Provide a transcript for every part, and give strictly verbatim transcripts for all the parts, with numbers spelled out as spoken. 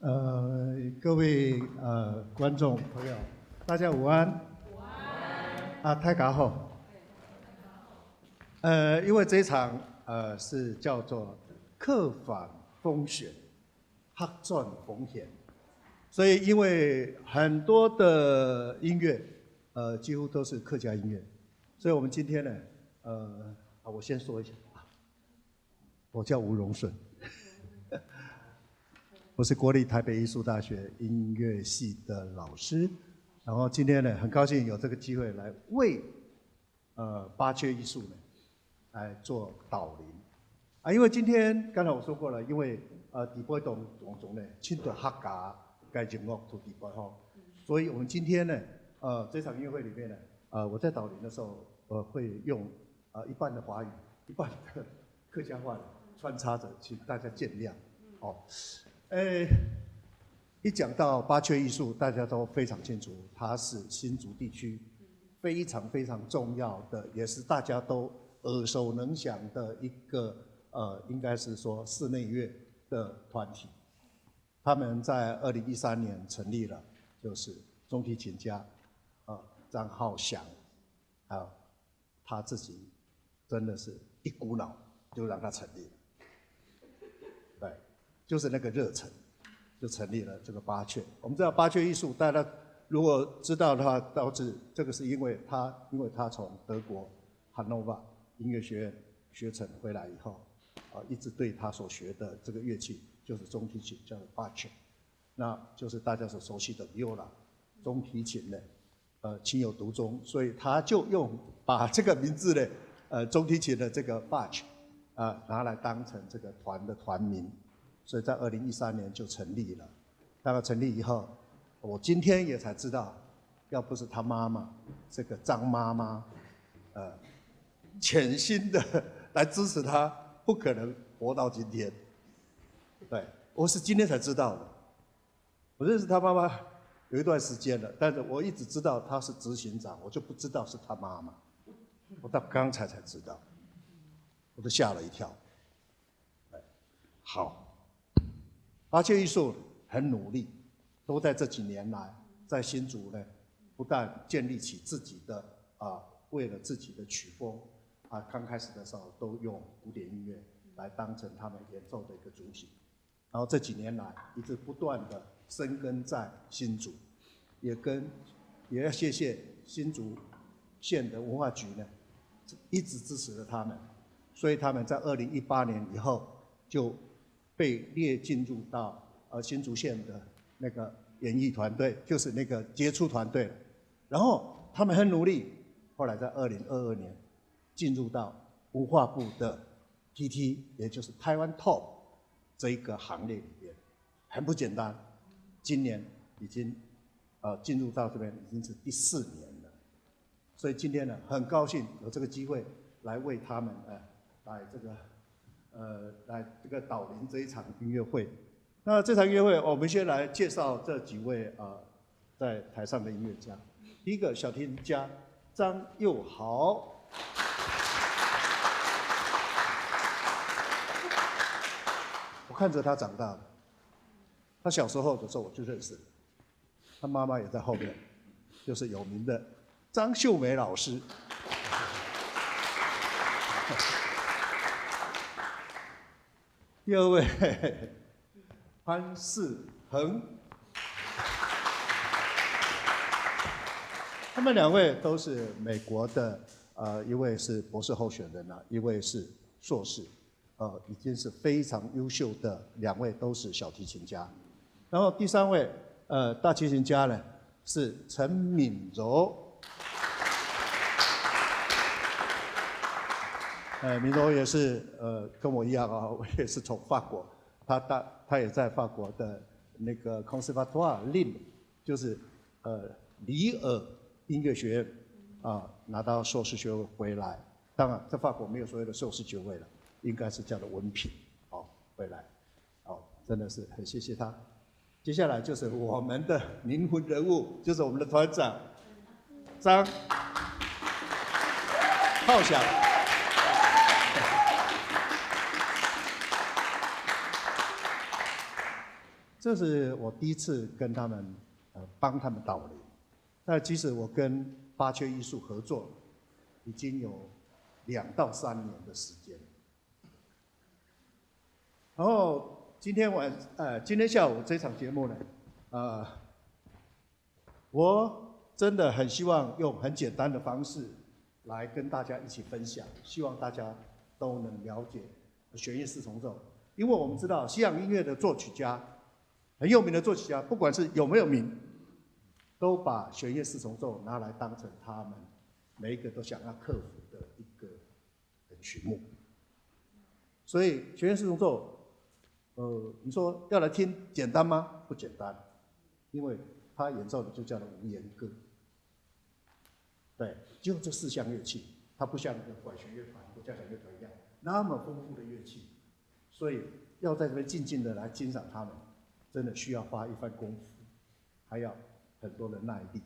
呃，各位呃观众朋友，大家午安。午安。啊，大家好。呃，因为这一场呃是叫做客返风选，客转风选，所以因为很多的音乐呃几乎都是客家音乐，所以我们今天呢，呃，啊，我先说一下啊，我叫吴荣顺，我是国立台北艺术大学音乐系的老师，然后今天呢，很高兴有这个机会来为呃八缺艺术呢来做导聆啊。因为今天刚才我说过了，因为呃底背当当中呢，尽多客家个音乐在底背吼，所以我们今天呢，呃这场音乐会里面呢，呃我在导聆的时候，呃会用呃一半的华语，一半的客家话穿插着，请大家见谅。哦，诶，一讲到八缺艺术，大家都非常清楚，它是新竹地区非常非常重要的，也是大家都耳熟能详的一个呃，应该是说室内乐的团体。他们在二零一三年成立了，就是中提琴家，呃，张浩翔，还有他自己真的是一股脑就让他成立了。对，就是那个热忱，就成立了这个八缺。我们知道八缺艺术，大家如果知道的话，都是这个是因为他，因为他从德国 Hannover 音乐学院学成回来以后，啊，一直对他所学的这个乐器就是中提琴，叫做八缺，那就是大家所熟悉的 viola 中提琴呢，呃，情有独钟，所以他就用把这个名字呢，呃，中提琴的这个八缺啊，拿来当成这个团的团名，所以在二零一三年就成立了。那么成立以后，我今天也才知道，要不是他妈妈这个张妈妈，呃，潜心的来支持他，不可能活到今天。对，我是今天才知道的。我认识他妈妈有一段时间了，但是我一直知道他是执行长，我就不知道是他妈妈。我到刚才才知道，我都吓了一跳。哎，好，八缺艺术很努力，都在这几年来，在新竹呢，不但建立起自己的啊，为了自己的曲风啊，刚开始的时候都用古典音乐来当成他们演奏的一个主体。然后这几年来一直不断的深耕在新竹，也跟也要谢谢新竹县的文化局呢，一直支持着他们，所以他们在二零一八年以后就被列进入到呃新竹县的那个演艺团队，就是那个杰出团队了。然后他们很努力，后来在二零二二年进入到文化部的 T T，也就是台湾 Top 这一个行列里面，很不简单。今年已经呃进入到这边已经是第四年了，所以今天呢很高兴有这个机会来为他们呃来这个呃来这个导聆这一场音乐会。那这场音乐会，我们先来介绍这几位呃在台上的音乐家。第一个小提琴家张佑豪，我看着他长大的，他小时候的时候我就认识，他妈妈也在后面，就是有名的张秀梅老师。第二位潘世恒，他们两位都是美国的，呃，一位是博士候选人啊，一位是硕士，呃，已经是非常优秀的两位都是小提琴家。然后第三位，呃，大提琴家呢是陈敏柔。呃，敏柔也是呃跟我一样啊，我也是从法国，他大他也在法国的那个 Conservatoire Lille，就是呃里尔音乐学院啊拿到硕士学位回来。当然，在法国没有所谓的硕士学位了，应该是叫做文凭。好，回来，好，真的是很谢谢他。接下来就是我们的灵魂人物，就是我们的团长张浩翔。这是我第一次跟他们呃帮他们导灵。那其实我跟八缺艺术合作已经有两到三年的时间。然后今天晚呃今天下午这场节目呢，呃，我真的很希望用很简单的方式来跟大家一起分享，希望大家都能了解弦乐四重奏，因为我们知道西洋音乐的作曲家很有名的作曲家，不管是有没有名，都把弦乐四重奏拿来当成他们每一个都想要克服的一个曲目。所以弦乐四重奏，呃，你说要来听简单吗？不简单，因为他演奏的就叫做无言歌。对，就这四项乐器，它不像管弦乐团或交响乐团一样那么丰富的乐器，所以要在这边静静的来欣赏他们，真的需要花一番功夫，还要很多的耐力。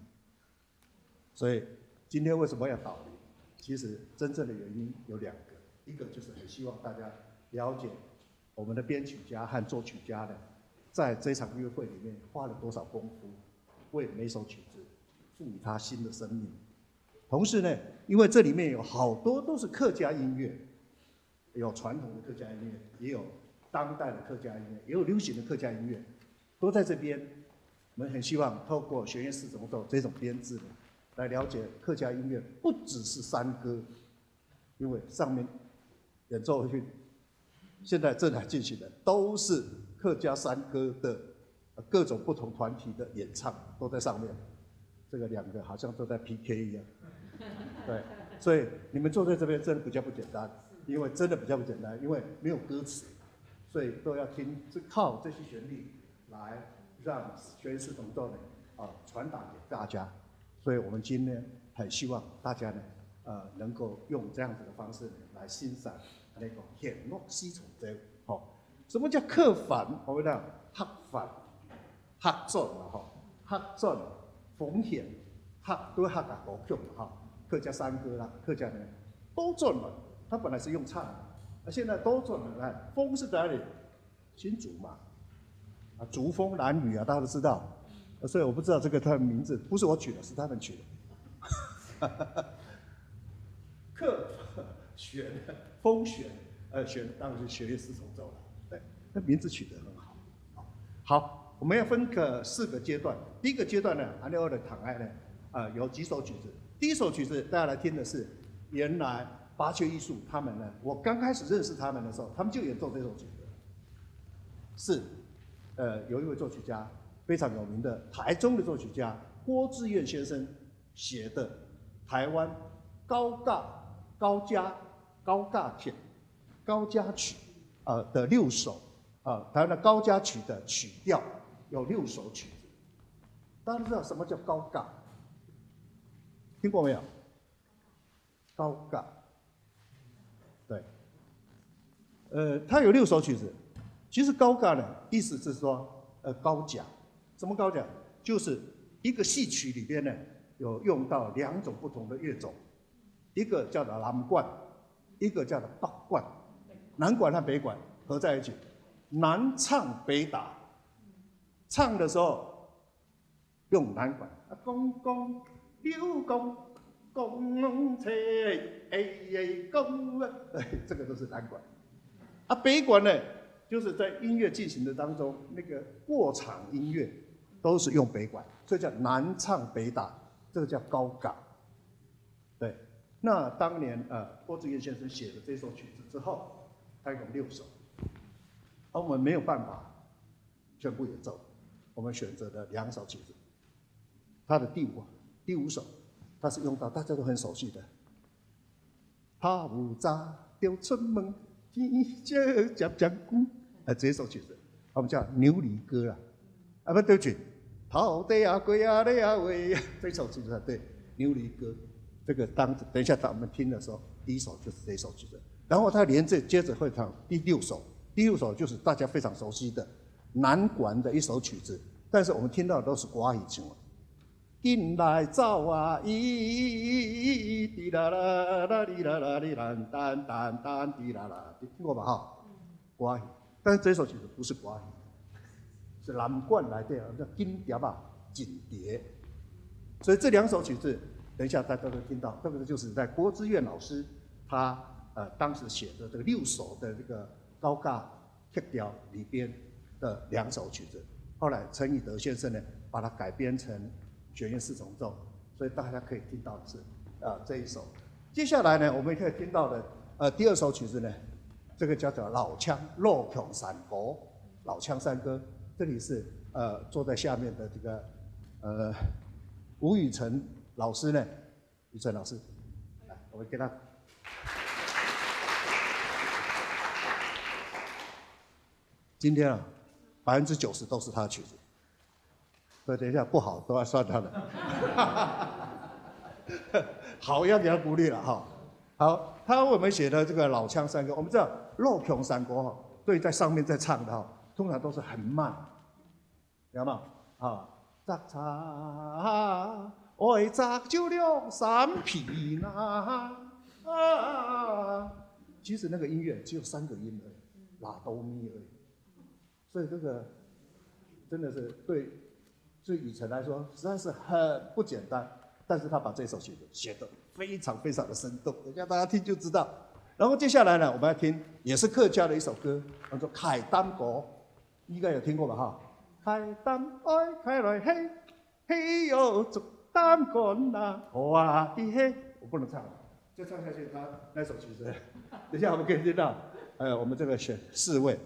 所以今天为什么要导聆？其实真正的原因有两个，一个就是很希望大家了解我们的编曲家和作曲家呢，在这场音乐会里面花了多少功夫，为每首曲子赋予它新的生命。同时呢，因为这里面有好多都是客家音乐，有传统的客家音乐，也有当代的客家音乐，也有流行的客家音乐，都在这边。我们很希望透过弦乐四重奏这种编制呢，来了解客家音乐不只是山歌，因为上面演奏会现在正在进行的都是客家山歌的呃各种不同团体的演唱都在上面。这个两个好像都在 P K 一样。对，所以你们坐在这边真的比较不简单，因为真的比较不简单，因为没有歌词，所以都要听，是靠这些旋律来让学士同奏呢，啊，传达给大家。所以我们今天很希望大家呢，呃，能够用这样子的方式呢来欣赏那个弦乐四重奏。好，什么叫客返？我们讲客返，客转嘛，吼，客转，奉献，客都客家歌曲嘛，哈，客家山歌啦，客家呢，都转了。它本来是用唱的，那现在都转了。来，风是在哪里？新竹嘛，啊，竹风南雨啊，大家都知道。呃所以我不知道这个他的名字，不是我取的，是他们取的。客弦，风弦，呃，弦当然是弦乐四重奏了。对，那名字取得很好。好，我们要分个四个阶段。第一个阶段呢，安尼我的档案呢，啊、有几首曲子。第一首曲子大家来听的是，原来八缺艺术他们呢，我刚开始认识他们的时候，他们就演奏这首曲子。是，呃，有一位作曲家非常有名的台中的作曲家郭志愿先生写的台湾高架高架高架曲高架曲呃的六首，呃，台湾的高架曲的曲调有六首曲子。大家都知道什么叫高架？听过没有？高架，对，呃，它有六首曲子。其实高架呢，意思是说，呃，高架。什么高架？就是一个戏曲里边呢，有用到两种不同的乐种，一个叫做南管，一个叫做北管。南管和北管合在一起，南唱北打。唱的时候用南管，啊，公公刘公公车，哎哎公啊，哎，这个都是南管。啊，北管呢，就是在音乐进行的当中，那个过场音乐都是用北管，所以叫南唱北打，这个叫高港。对，那当年呃，郭志愿先生写了这首曲子之后，他一共六首，而我们没有办法全部演奏，我们选择了两首曲子。他的第五第五首，他是用到大家都很熟悉的，他有早就出门，天就接接光，啊，这首曲子，我们叫牛犁歌啊。啊，不，对不起，头地啊，归啊，你啊喂，这首曲子才对，牛犁歌。这个当等一下，当我们听的时候，第一首就是这首曲子。然后他连着接着会唱第六首，第六首就是大家非常熟悉的南管的一首曲子，但是我们听到的都是国语唱的。进来走啊，咦，滴啦啦啦，滴啦啦，滴啦，当当当，滴啦啦，听过吧？哈，国语。但是这首曲子不是国语，是藍罐来的，叫金蝶啊，锦蝶。所以这两首曲子，等一下大家都听到，这个就是在郭之燕老师他呃当时写的这个六首的这个高架曲调里边的两首曲子，后来陈以德先生呢把它改编成弦乐四重奏，所以大家可以听到的是呃这一首。接下来呢，我们可以听到的呃第二首曲子呢，这个叫做老腔老腔山歌，老腔山歌，这里是呃坐在下面的这个呃吴雨辰老师呢，雨辰老师，来，我们给他。今天啊，百分之九十都是他的曲子，所以等一下不好都要算他的。好，要给他鼓励了哈。好，他为我们写的这个老腔山歌，我们知道老腔山歌哈，对在上面在唱的哈，通常都是很慢，知道吗？啊，摘茶，爱摘就两三篇啊。啊，其实那个音乐只有三个音而已，拉哆咪而已。所以这个真的是对对雨辰来说实在是很不简单，但是他把这首曲子写得非常非常的生动，等一下大家听就知道。然后接下来呢，我们要听也是客家的一首歌，叫做《开担歌》，应该有听过吧？哈，开担哎，开来嘿，嘿哟，竹担干呐，好啊，嘿嘿，我不能唱了，再唱下去他那首曲子，等一下我们可以听到，呃，我们这个选四位，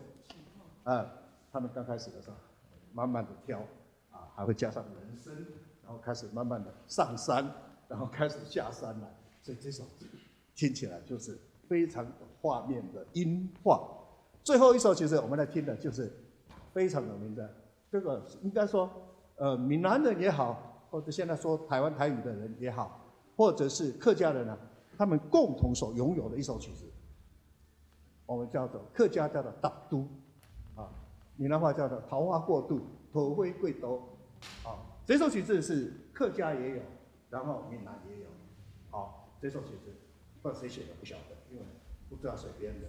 呃，他们刚开始的时候，慢慢的挑，啊，还会加上人声，然后开始慢慢的上山，然后开始下山来，所以这首听起来就是非常有画面的音画。最后一首其实我们来听的就是非常有名的，这个应该说，呃，闽南人也好，或者现在说台湾台语的人也好，或者是客家人啊，他们共同所拥有的一首曲子。我们叫做客家叫做搭渡啊，闽南话叫做桃花过渡，桃花过渡啊。这首曲子是客家也有，然后闽南也有。好，这首曲子不知道谁写的不晓得，因为不知道谁编的。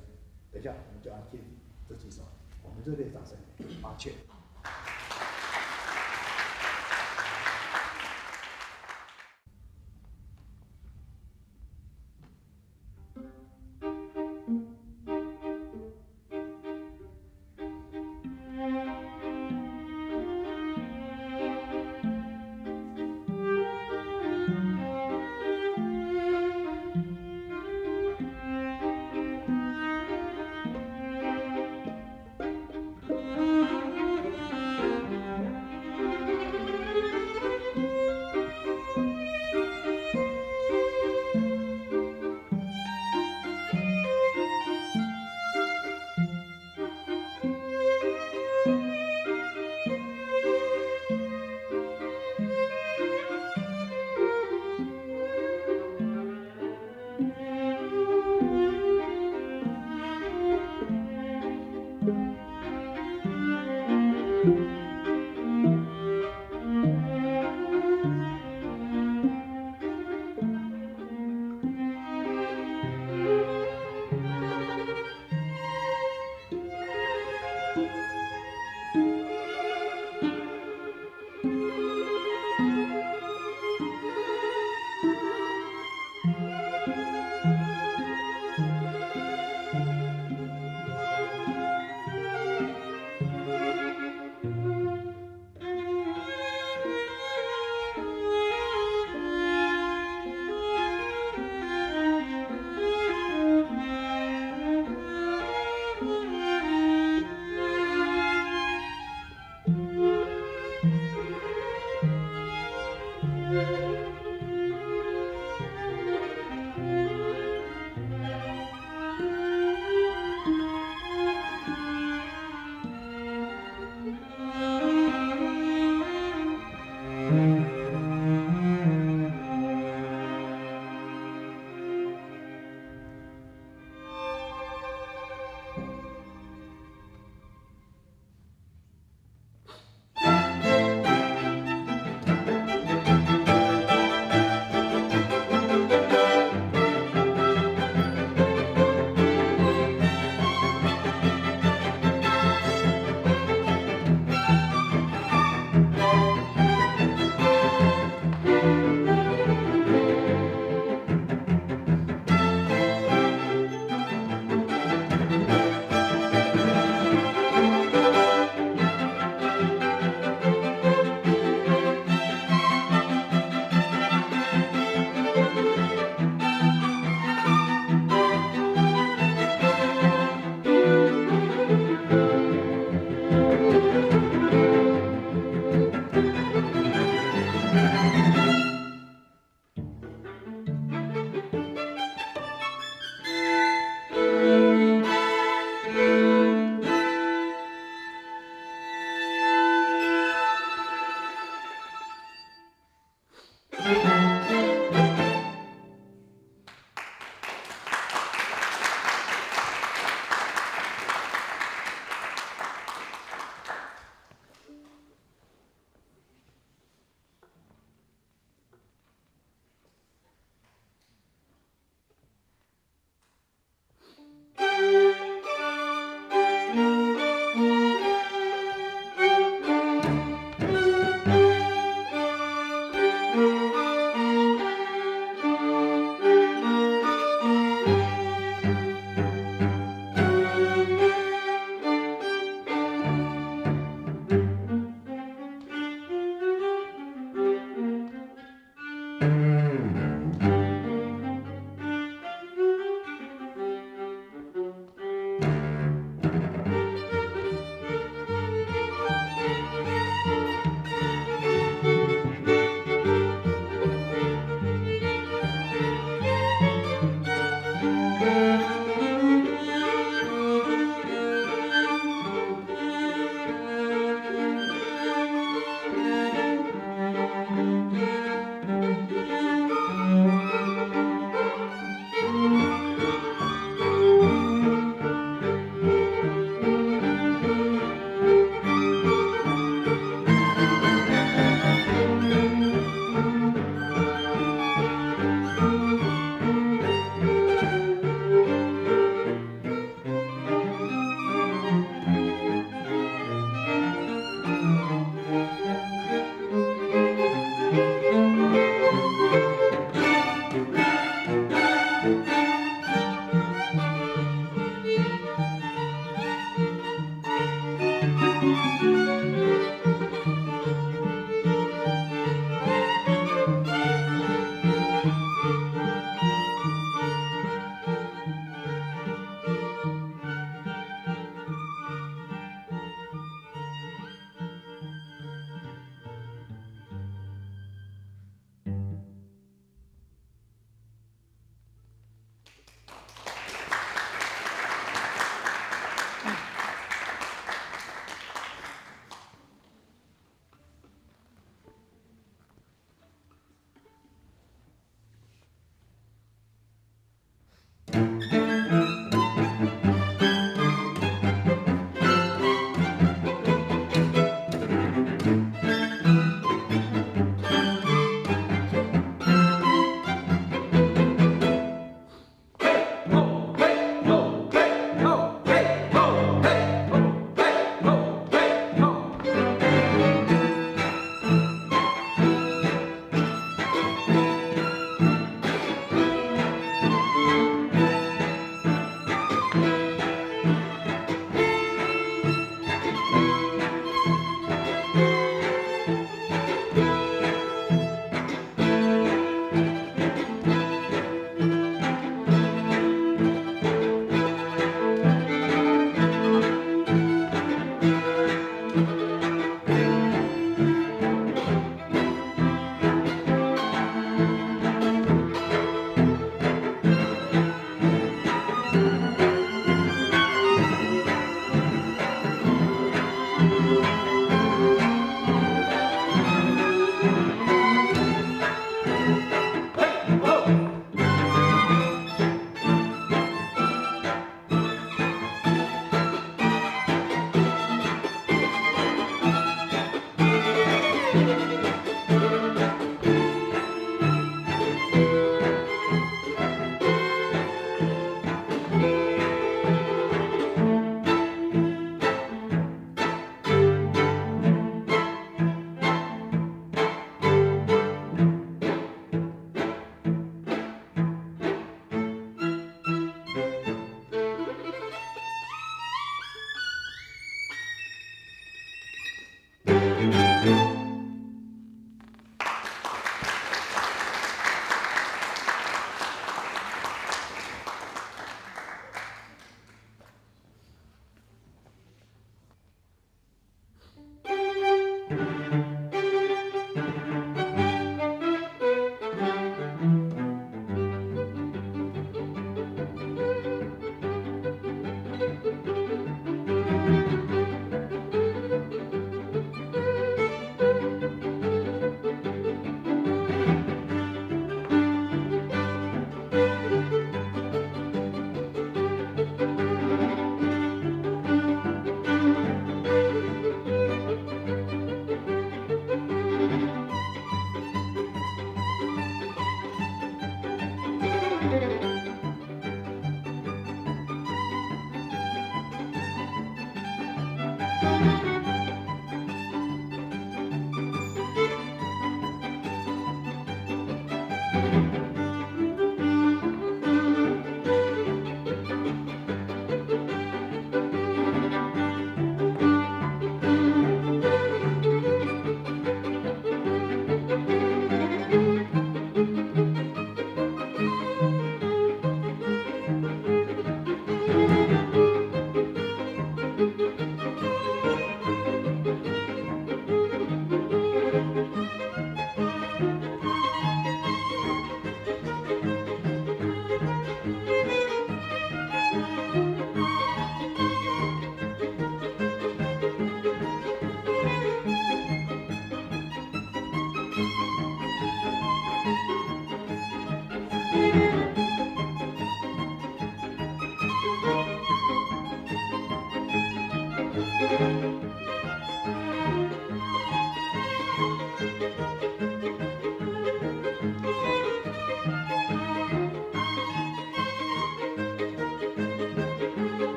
等一下我们就要听这几首，我们热烈掌声给八戒。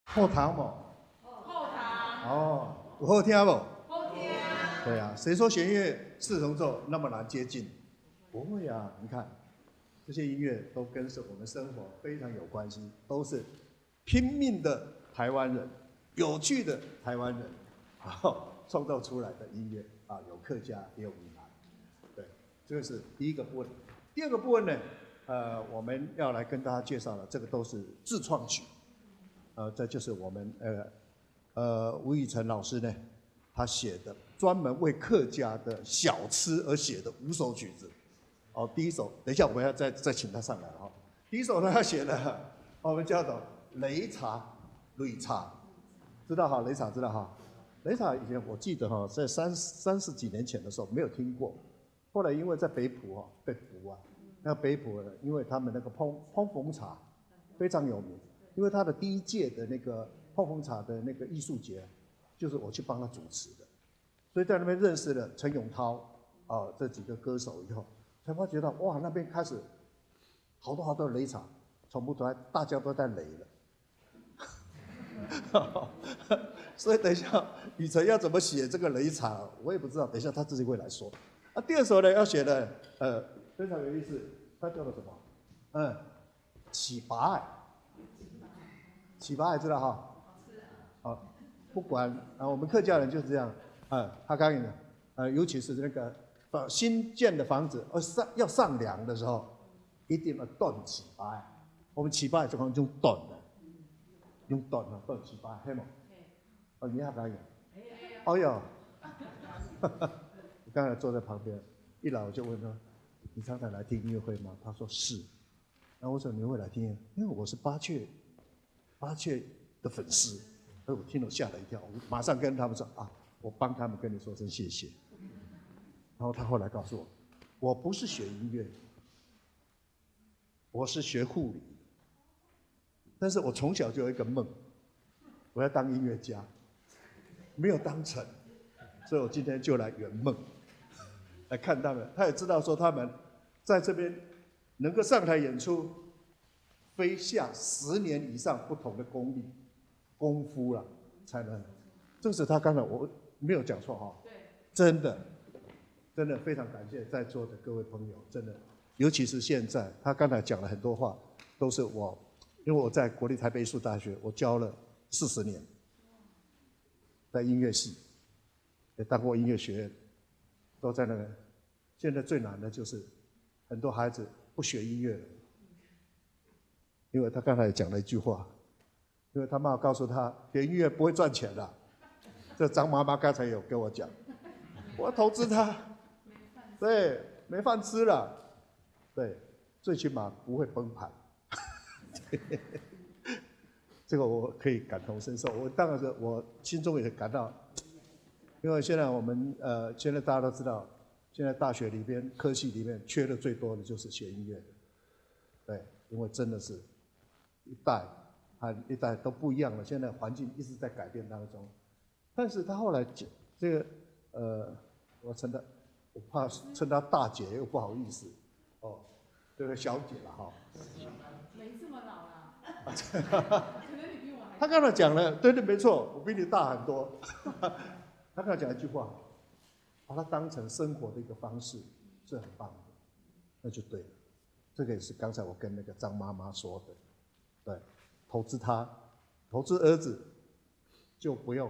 好听无？好听。哦，有好听无？好听。对啊，谁说弦乐四重奏那么难接近？不会啊，你看，这些音乐都跟是我们生活非常有关系，都是拼命的台湾人，有趣的台湾人，然后创造出来的音乐啊，有客家，也有閩南。对，这个是第一个部分。第二个部分呢，呃，我们要来跟大家介绍的，这个都是自创曲。呃，这就是我们呃呃吴雨辰老师呢，他写的专门为客家的小吃而写的五首曲子。哦，第一首，等一下我们要再再请他上来哈。第一首呢，他写的我们叫做擂茶，擂茶，知道哈？擂茶知道哈？擂茶以前我记得哈，在三三十几年前的时候没有听过，后来因为在北埔哈被捕啊，那北埔呢，因为他们那个碰碰风茶非常有名，因为他的第一届的那个碰风茶的那个艺术节，就是我去帮他主持的，所以在那边认识了陈永淘啊这几个歌手以后，才发觉到哇，那边开始好多好多擂茶，全部都在大家都在擂了。所以等一下雨辰要怎么写这个擂茶，我也不知道，等一下他自己会来说。啊，第二首呢要写的，呃，非常有意思，它叫做什么？嗯，糍粑仔，糍粑仔知道哈？好，不管啊，我们客家人就是这样，啊，他刚讲的，呃，尤其是那个呃新建的房子，呃上要上梁的时候，一定要炖糍粑仔。我们糍粑仔就讲用炖的，用炖啊，炖糍粑仔，系无？哦，你也可以。哦哟，我刚才坐在旁边，一来我就问他：“你常常来听音乐会吗？”他说：“是。”那我说：“你会来听？”因为我是八雀，八雀的粉丝，所以我听了吓了一跳，我马上跟他们说：“啊，我帮他们跟你说声谢谢。”然后他后来告诉我，我不是学音乐，我是学护理，但是我从小就有一个梦，我要当音乐家，没有当成，所以我今天就来圆梦，来看他们。他也知道说他们在这边能够上台演出，非下十年以上不同的功力、功夫了，才能。这是他刚才我没有讲错哈，对，真的，真的非常感谢在座的各位朋友，真的，尤其是现在他刚才讲了很多话，都是我，因为我在国立台北艺术大学我教了四十年在音乐系，也当过音乐学院，都在那个。现在最难的就是很多孩子不学音乐了，因为他刚才也讲了一句话，因为他妈告诉他学音乐不会赚钱的，这张妈妈刚才有跟我讲，我要投资他，对，没饭吃了，对，最起码不会崩盘。这个我可以感同身受。我当然是我心中也感到，因为现在我们呃，现在大家都知道，现在大学里边科系里面缺的最多的就是学音乐的，对，因为真的是一代和一代都不一样了，现在环境一直在改变当中。但是他后来这个呃，我称他，我怕称他大姐又不好意思哦，这个小姐了哈。没这么老啦，可能你比我还……他刚才讲了，对对，没错，我比你大很多。他刚才讲一句话，把它当成生活的一个方式，是很棒的，那就对了。这个也是刚才我跟那个张妈妈说的，对，投资他，投资儿子，就不用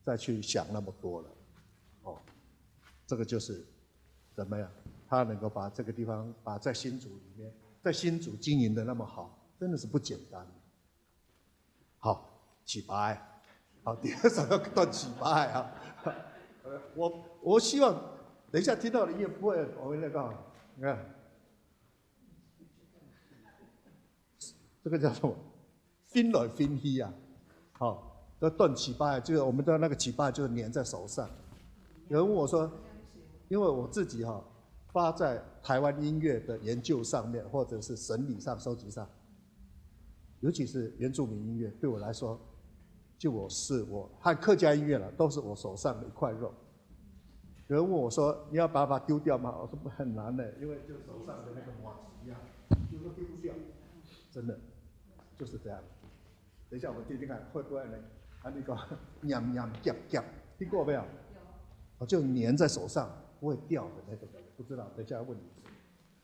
再去想那么多了。哦，这个就是怎么样？他能够把这个地方，把在新竹里面，在新竹经营得那么好，真的是不简单。好，起白。好，第二首要断起白啊。呃，我，我希望等一下听到的音乐不会，我会那个，你看，这个叫什么？翻来翻去啊。好，这断起白，就是我们的那个起白就是粘在手上。有人问我说，因为我自己哈，花在台湾音乐的研究上面，或者是整理上、收集上，尤其是原住民音乐，对我来说，就我是我和客家音乐了，都是我手上的一块肉。有人问我说：“你要把它丢掉吗？”我说：“很难的，因为就手上的那个麻吉啊，就说丢不掉，真的就是这样。”等一下我们听听看会不会呢？啊，那个黏黏夹夹，听过没有？有。哦，就黏在手上不会掉的那个，不知道，等一下要问你。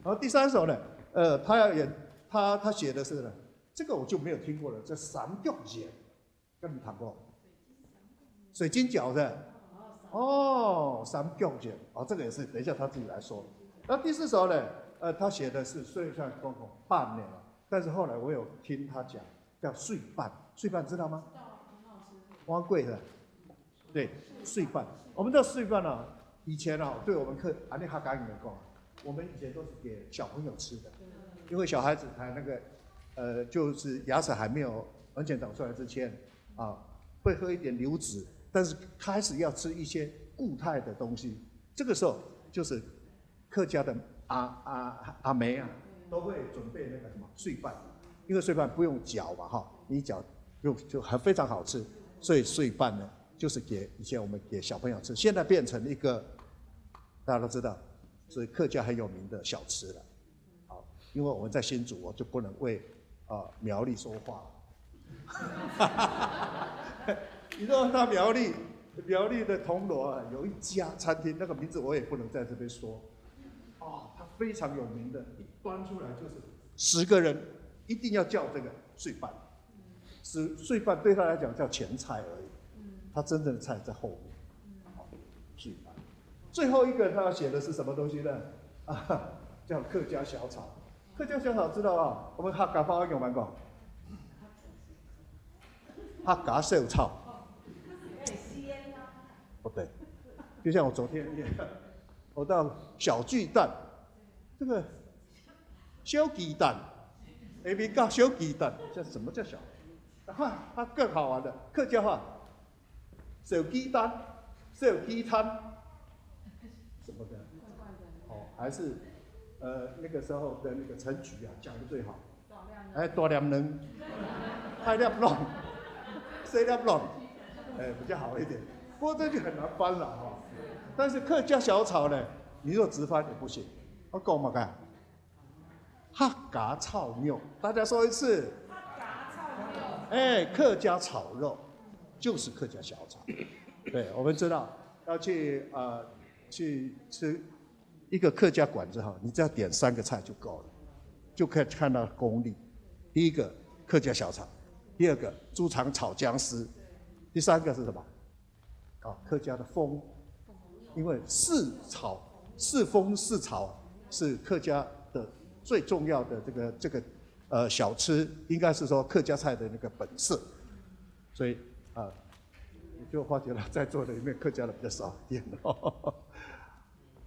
然后第三首呢，呃，他要演，他他写的是呢，这个我就没有听过了，叫三脚箭，跟你谈过。水晶饺子。哦，三脚箭，哦，这个也是，等一下他自己来说。那第四首呢，呃，他写的是，虽然讲讲半年了，但是后来我有听他讲，叫水粄，水粄知道吗？知道，很好吃。碗粿的，对，水粄。我们的水粄啊，以前啊，对我们客，啊，你客家人来讲啊，我们以前都是给小朋友吃的，因为小孩子才那个，呃，就是牙齿还没有完全长出来之前啊，会喝一点流质，但是开始要吃一些固态的东西，这个时候就是客家的阿阿阿姆啊，都会准备那个什么水粄，因为水粄不用搅嘛哈，你一搅就就很非常好吃，所以水粄呢，就是给以前我们给小朋友吃，现在变成一个大家都知道，所以客家很有名的小吃了。好，因为我们在新竹，我就不能为啊、苗栗说话。你知道那苗栗苗栗的铜锣啊，有一家餐厅，那个名字我也不能在这边说。哦，它非常有名的，一端出来就是十个人一定要叫这个水粄，是水粄对他来讲叫前菜而已，他真正的菜在后面。好，水粄。最后一个他要写的是什么东西呢？啊，叫客家小炒。客家小炒知道啊？我们客家话要用蛮讲，客家小炒。不对，就像我昨天一样，我到小巨蛋，这个小鸡蛋，下面加小鸡蛋，这什么叫小？哈，它更好玩的客家话，小鸡蛋，小鸡蛋，什么的？哦，还是呃那个时候的那个陈菊啊讲的最好。哎，大粒卵，大粒卵，小粒卵，哎，比较好一点。不过这句很难翻了哈。但是客家小炒呢，你若直翻也不行。我讲嘛看，客家炒肉，大家说一次。客家炒肉。哎，客家炒肉就是客家小炒。对，我们知道要去呃去吃一个客家馆子哈，你只要点三个菜就够了，就可以看到功力。第一个客家小炒，第二个猪肠炒姜丝，第三个是什么？啊，客家的封，因为四炒，四封四炒是客家的最重要的这个这个呃小吃，应该是说客家菜的那个本色，所以啊，就发觉了在座的里面客家的比较少一点哦。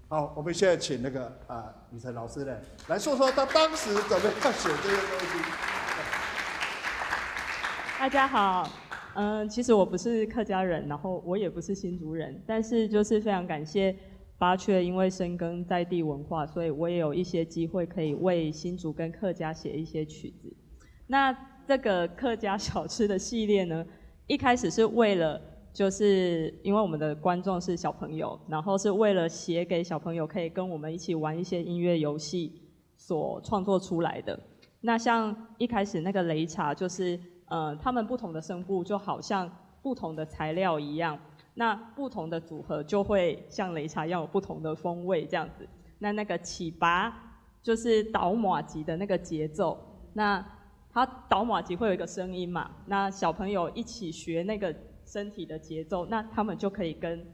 好，我们现在请那个啊李晨老师呢来说说他当时怎么样写这些东西。大家好，嗯，其实我不是客家人，然后我也不是新竹人，但是就是非常感谢巴雀，因为深耕在地文化，所以我也有一些机会可以为新竹跟客家写一些曲子。那这个客家小吃的系列呢，一开始是为了，就是因为我们的观众是小朋友，然后是为了写给小朋友可以跟我们一起玩一些音乐游戏所创作出来的。那像一开始那个擂茶，就是呃，他们不同的声部就好像不同的材料一样，那不同的组合就会像擂茶一样有不同的风味这样子。那那个起拔就是倒马吉的那个节奏，那它倒马吉会有一个声音嘛，那小朋友一起学那个身体的节奏，那他们就可以跟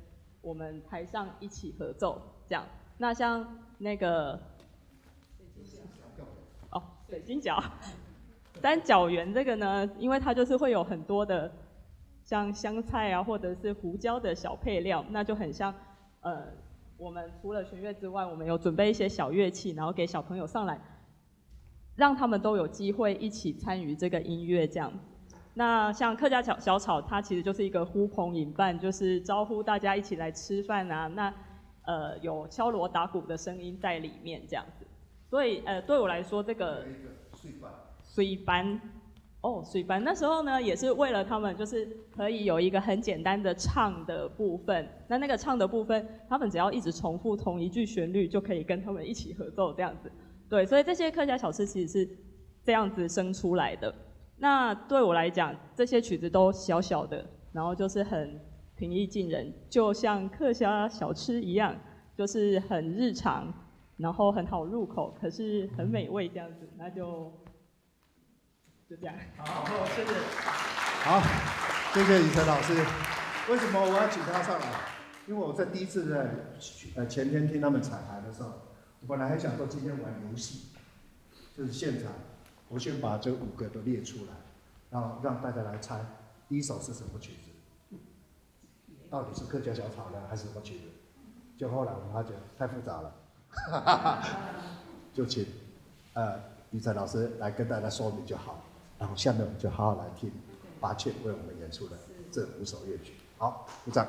我们台上一起合奏这样。那像那个，哦，水晶饺，三角圆这个呢，因为它就是会有很多的像香菜啊，或者是胡椒的小配料，那就很像呃，我们除了弦乐之外，我们有准备一些小乐器，然后给小朋友上来，让他们都有机会一起参与这个音乐这样。那像客家小小炒，它其实就是一个呼朋引伴，就是招呼大家一起来吃饭啊。那呃，有敲锣打鼓的声音在里面这样子。所以呃，对我来说，这个水班，水班哦，水班那时候呢，也是为了他们就是可以有一个很简单的唱的部分。那那个唱的部分，他们只要一直重复同一句旋律，就可以跟他们一起合奏这样子。对，所以这些客家小吃其实是这样子生出来的。那对我来讲，这些曲子都小小的，然后就是很平易近人，就像客家小吃一样，就是很日常，然后很好入口，可是很美味这样子，那就就这样。好，谢谢。好，谢谢雨辰老师。为什么我要请他上来？因为我在第一次在呃前天听他们彩排的时候，我本来还想说今天玩游戏，就是现场我先把这五个都列出来，然后让大家来猜第一首是什么曲子。到底是客家小炒呢，还是什么曲子？就后来我发觉太复杂了，就请呃雨辰老师来跟大家说明就好，然后下面我们就好好来听八戒为我们演出的这五首乐曲。好，鼓掌。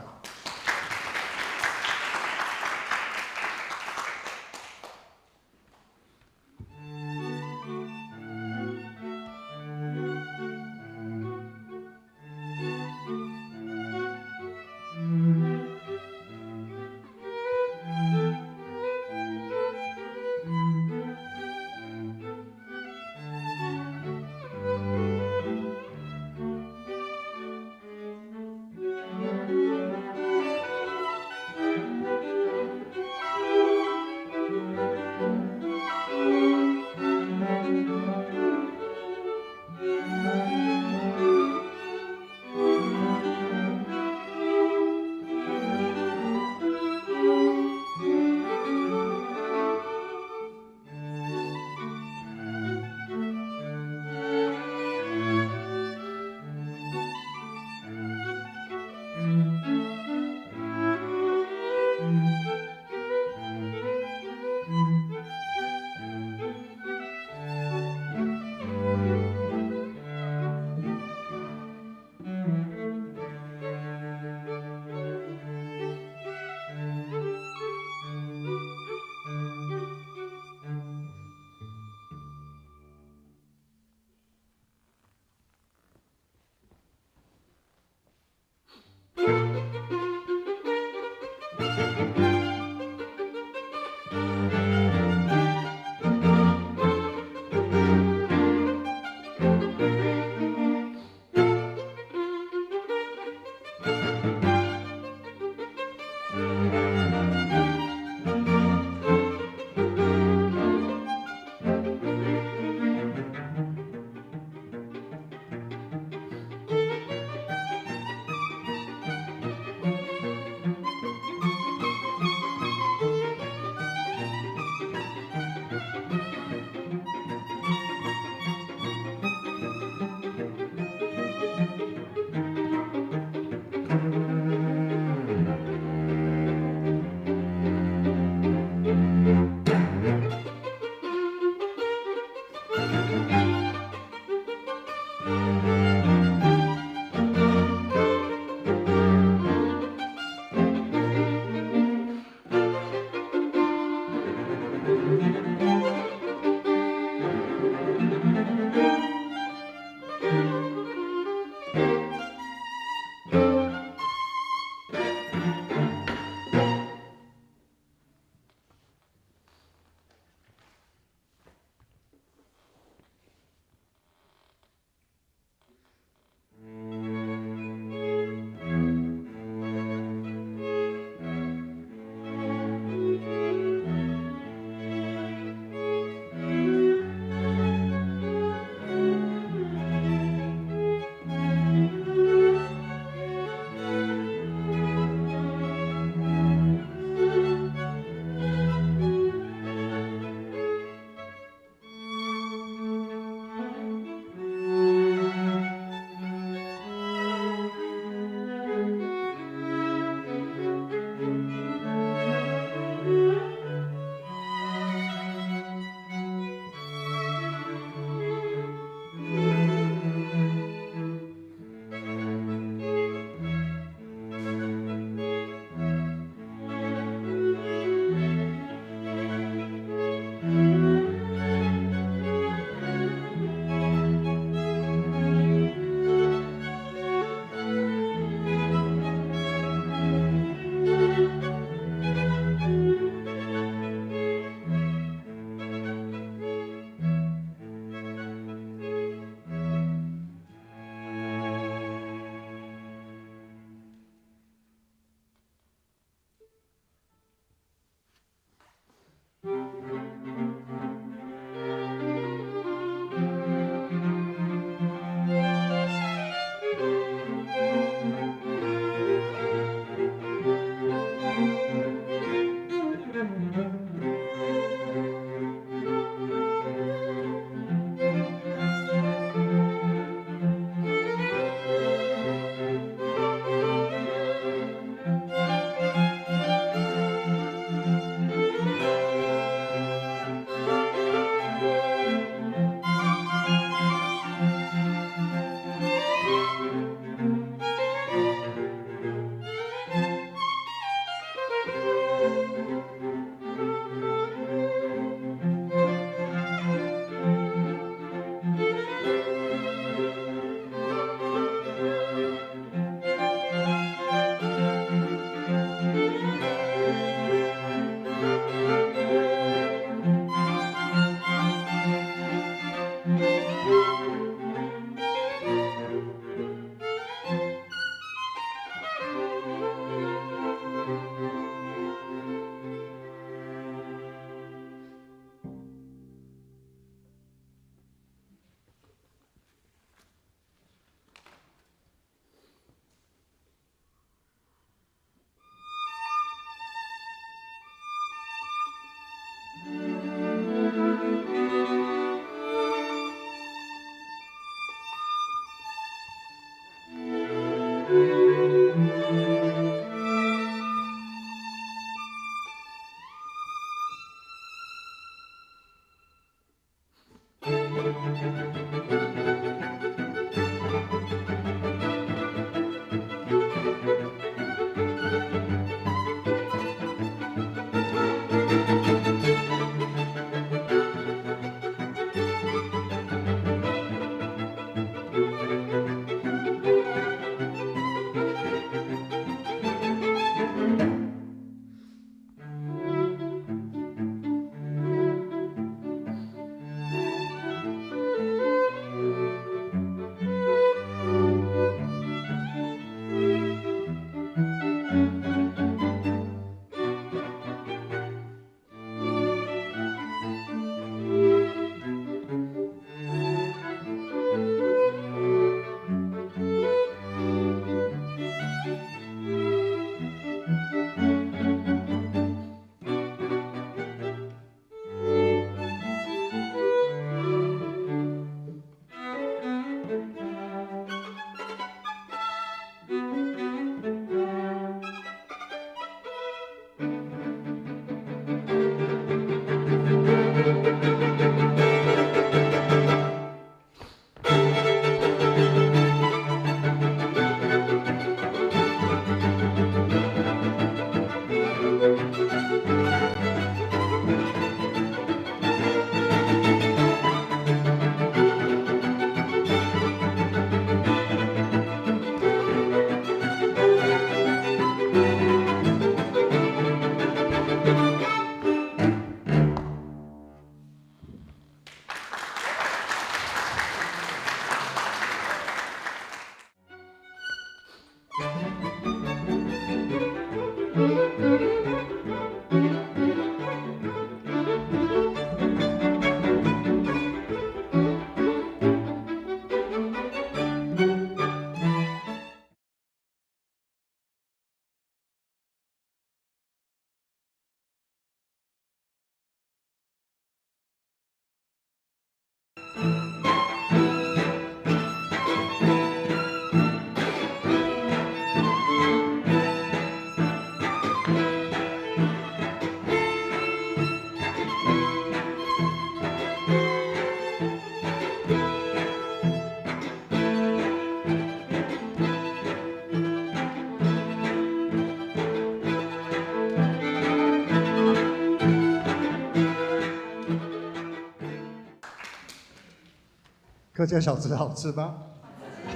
客家小吃好吃吗？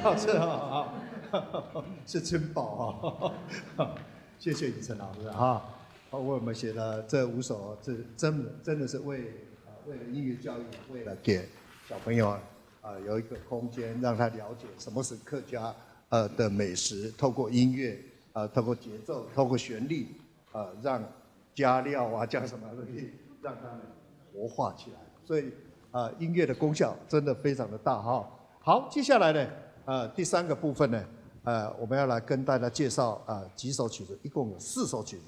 好吃啊，好，是真饱啊。谢谢雨辰老师哈。包括我们写的这五首，这真的真的是为呃为了音乐教育，为了给小朋友啊、呃有一个空间，让他了解什么是客家呃的美食，透过音乐，呃透过节奏，透过旋律，呃让加料啊加什么东西，让他们活化起来。所以啊、呃音乐的功效真的非常的大哈。好，接下来呢，呃，第三个部分呢，呃，我们要来跟大家介绍啊、呃几首曲子，一共有四首曲子。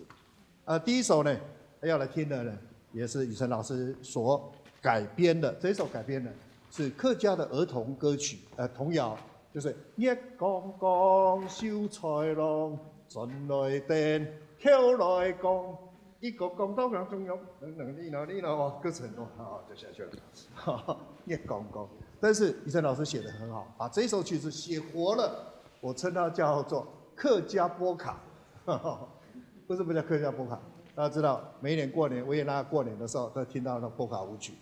呃，第一首呢，要来听的呢，也是雨辰老师所改编的。这一首改编呢，是客家的儿童歌曲，呃，童谣，就是月光光，秀才郎，船来等，桥来讲，一个讲到两中央，等等，你呢，你呢，哦，歌词很多，好，就下去了。月光光，但是雨辰老师写得很好，把这首曲子写活了，我称它叫做客家波卡。为什么叫客家波卡？大家知道，每一年过年，维也纳过年的时候，都听到那波卡舞曲，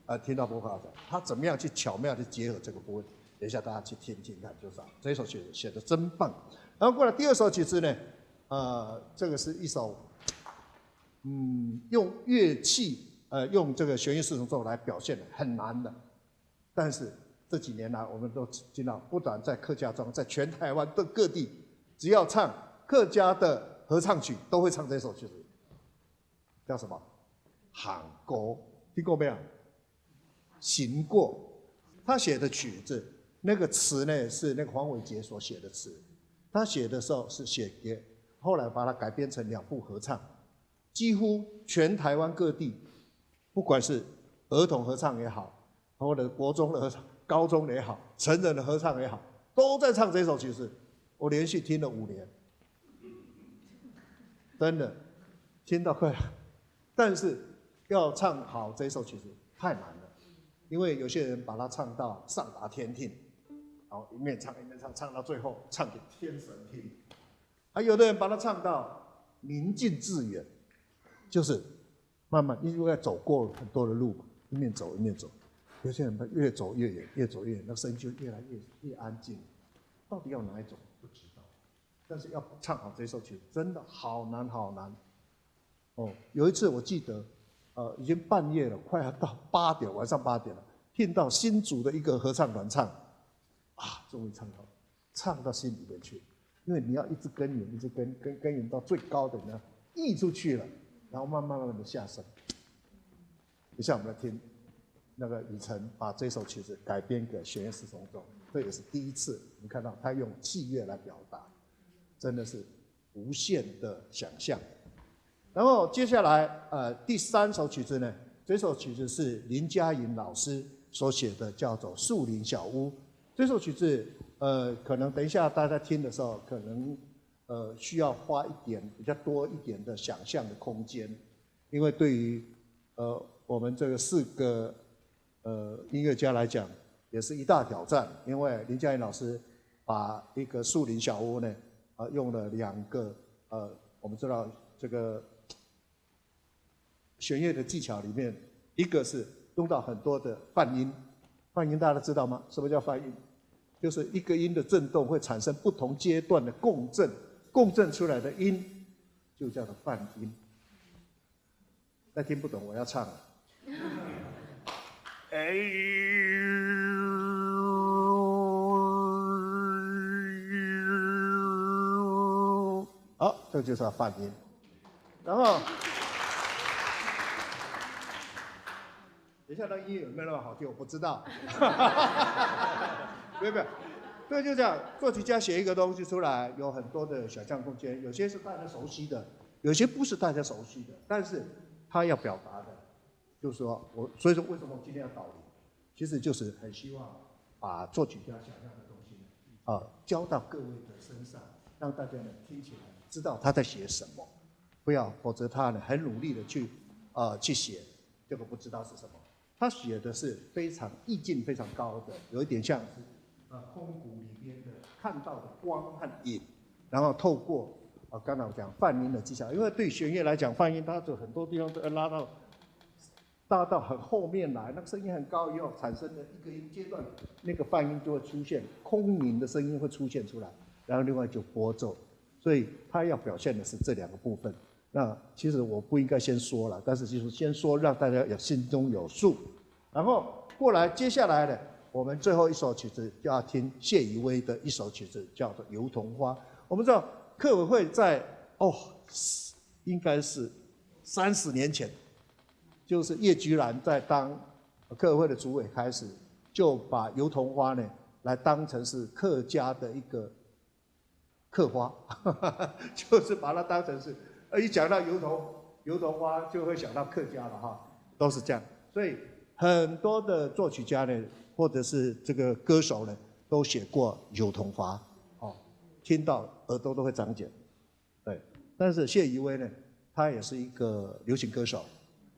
呃，听到波卡的，他怎么样去巧妙地结合这个部分？等一下大家去听听看，就知道这首曲子写得真棒。然后过来第二首曲子呢，呃，这个是一首，嗯，用乐器，呃，用这个弦乐四重奏来表现的，很难的。但是这几年来，我们都听到，不但在客家庄，在全台湾的各地，只要唱客家的合唱曲，都会唱这首曲子，叫什么？行歌，听过没有？行过，他写的曲子，那个词呢是那个黄伟杰所写的词，他写的时候是写给，后来把它改编成两部合唱，几乎全台湾各地，不管是儿童合唱也好，或者国中的合唱、高中的也好，成人的合唱也好，都在唱这首曲子。我连续听了五年，真的听到快，但是要唱好这首曲子太难了，因为有些人把它唱到上达天庭，然后一面唱一面唱，唱到最后唱给天神听。还有的人把它唱到宁静致远，就是慢慢，因为走过很多的路嘛，一面走一面走。有些人越走越远，越走越远，那声音就越来越越安静。到底要哪一种？不知道。但是要唱好这首曲子，真的好难好难。哦，有一次我记得，呃，已经半夜了，快要到八点，晚上八点了，听到新竹的一个合唱团唱，啊，终于唱到，唱到心里面去，因为你要一直耕耘，一直耕耕耕耘到最高的呢，溢出去了，然后慢慢慢慢的下沉。等一下我们来听那个雨辰把这首曲子改编给弦乐四重奏，这也是第一次我们看到他用器乐来表达，真的是无限的想象。然后接下来，呃，第三首曲子呢，这首曲子是林佳莹老师所写的，叫做《树林小屋》。这首曲子，呃，可能等一下大家听的时候，可能呃需要花一点比较多一点的想象的空间，因为对于呃我们这个四个呃音乐家来讲，也是一大挑战，因为林佳莹老师把一个树林小屋呢，啊、用了两个呃我们知道这个弦乐的技巧里面，一个是用到很多的泛音。泛音大家知道吗？什么叫泛音？就是一个音的震动会产生不同阶段的共振，共振出来的音就叫做泛音。再听不懂，我要唱了。哎，好，这就是泛音。然后，等一下那音乐有没有那么好听，我不知道。没有没有，对，就这样，作曲家写一个东西出来，有很多的想象空间，有些是大家熟悉的，有些不是大家熟悉的，但是他要表达的，就是说我，所以说为什么我今天要导读，其实就是很希望把作曲家想象的东西呢，啊，交到各位的身上，让大家呢听起来知道他在写什么，不要，否则他呢很努力的去，呃，去写，结果不知道是什么。他写的是非常意境非常高的，有一点像是，呃，空谷里边的看到的光和影，然后透过，呃，刚才我讲泛音的技巧，因为对弦乐来讲，泛音它就很多地方都要拉到，拉到很后面来，那个声音很高以后产生的一个音阶段，那个泛音就会出现，空灵的声音会出现出来，然后另外就拨奏，所以他要表现的是这两个部分。那其实我不应该先说了，但是就是先说让大家有心中有数。然后过来，接下来呢，我们最后一首曲子就要听谢怡薇的一首曲子，叫做《油桐花》。我们知道客委会在，哦，应该是三十年前，就是叶菊兰在当客委会的主委开始，就把油桐花呢来当成是客家的一个客花，就是把它当成是，呃，一讲到油桐，油桐花就会想到客家了哈，都是这样。所以很多的作曲家呢，或者是这个歌手呢，都写过油桐花，哦，听到耳朵都会长茧。对，但是谢怡薇呢，她也是一个流行歌手，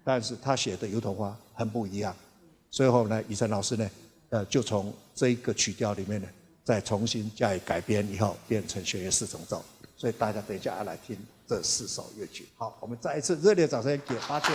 但是她写的油桐花很不一样。最后呢，雨辰老师呢，呃，就从这一个曲调里面呢，再重新加以改编以后，变成弦乐四重奏。所以大家等一下要来听这四首乐曲。好，我们再一次热烈掌声给八戒。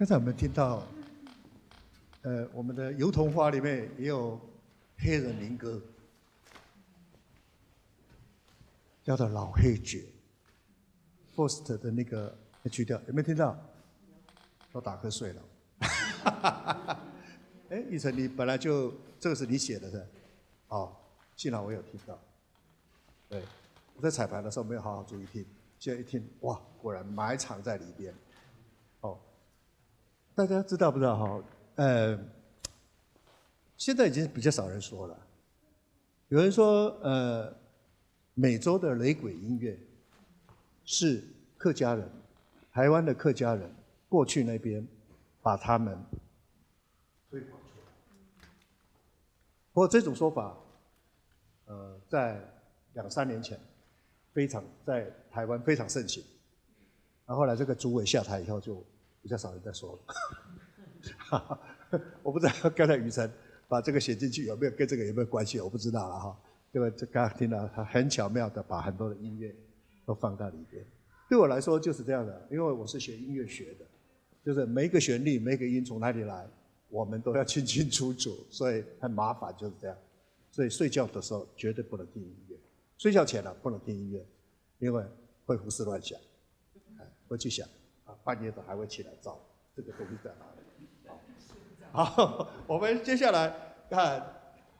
刚才我们听到，呃，我们的油桐花里面也有黑人民歌，叫做《老黑角》，Faust 的那个曲调，有没有听到？都打瞌睡了。哎，玉成，你本来就这个是你写的是吧？哦，幸好我有听到。对，我在彩排的时候没有好好注意听，现在一听，哇，果然埋藏在里边。哦，大家知道不知道哈？呃，现在已经比较少人说了。有人说，呃，美洲的雷鬼音乐是客家人，台湾的客家人过去那边把他们推广出来。不过这种说法，呃，在两三年前非常在台湾非常盛行。然后后来这个主委下台以后，就比较少人在说了。我不知道刚才雨辰把这个写进去有没有跟这个有没有关系，我不知道了哈。这个这刚刚听到他很巧妙的把很多的音乐都放到里边。对我来说就是这样的，因为我是学音乐学的，就是每一个旋律、每一个音从哪里来，我们都要清清楚楚，所以很麻烦，就是这样。所以睡觉的时候绝对不能听音乐，睡觉前了不能听音乐，因为会胡思乱想，哎，会去想啊，半夜的还会起来找这个东西在哪里。好，好，我们接下来看，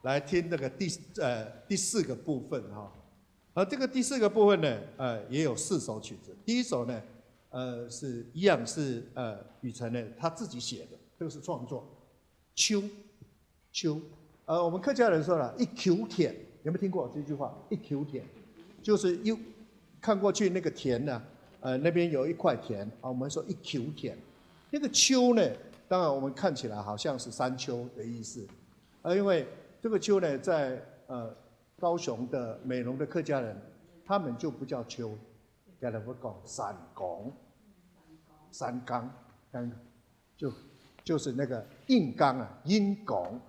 来听那个第呃第四个部分哈。而这个第四个部分呢，呃，也有四首曲子。第一首呢，呃，是一样是呃雨辰呢他自己写的，这个是创作，秋。秋，呃，我们客家人说了，一坵田，有没有听过这句话？一坵田，就是一看过去那个田呢，呃，那边有一块田啊，我们说一坵田。那个秋呢，当然我们看起来好像是山丘的意思，啊，因为这个秋呢，在呃高雄的美浓的客家人，他们就不叫秋，给他们讲山冈，山冈，山，就就是那个硬刚啊，硬刚，